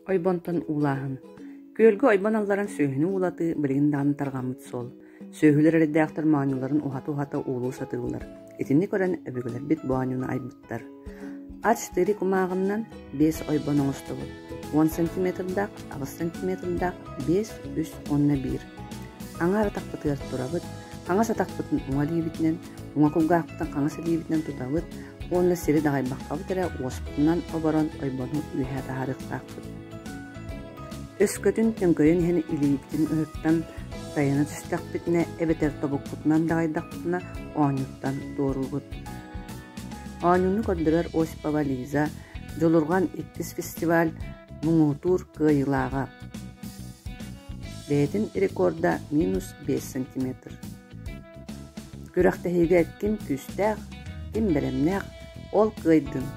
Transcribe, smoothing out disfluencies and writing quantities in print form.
Ойбонтон уулааһын. Күөлгэ ойбон алларан сүөһүнү уулатыы билигин даҕаны тарҕаммыт суол. Сүөһүлэр эрэйдээхтэр моонньуларын уһата-уһата уулуу сатыыллар. Итини көрөн өбүгэлэрбит бу оонньууну айбыттар. А4 кумааҕыннан биэс ойбон оҥостобут. Уон сантиметрдаах, аҕыс сантиметрдаах, биэс, үс уонна биир. Аҥаар атахпытыгар турабыт, хаҥас атахпытын уҥа илиибитинэн, уҥа кулгаахпытын хаҥас илиибитинэн тутабыт уонна сири даҕайбаххабыт эрэ уоспутунан оборон ойбону үөһэ таһаарыахтаахпыт. Өскөтүн төҥкөйөн иһэн илиибитин ыһыктан тайана түстэхпитинэ эбэтэр тобукпутунан даҕайдахпытына оонньууттан туоруубут. Оонньууну көрдөрөр Осипова Лиза Дьулурҕан иккис фестиваль муҥутуур кыайыылааҕа. Бэйэтин рекорда минус биэс сантиметр. Күрэхтэһиигэ ким күүстээх, ким бэлэмнээх, ол кыайдын.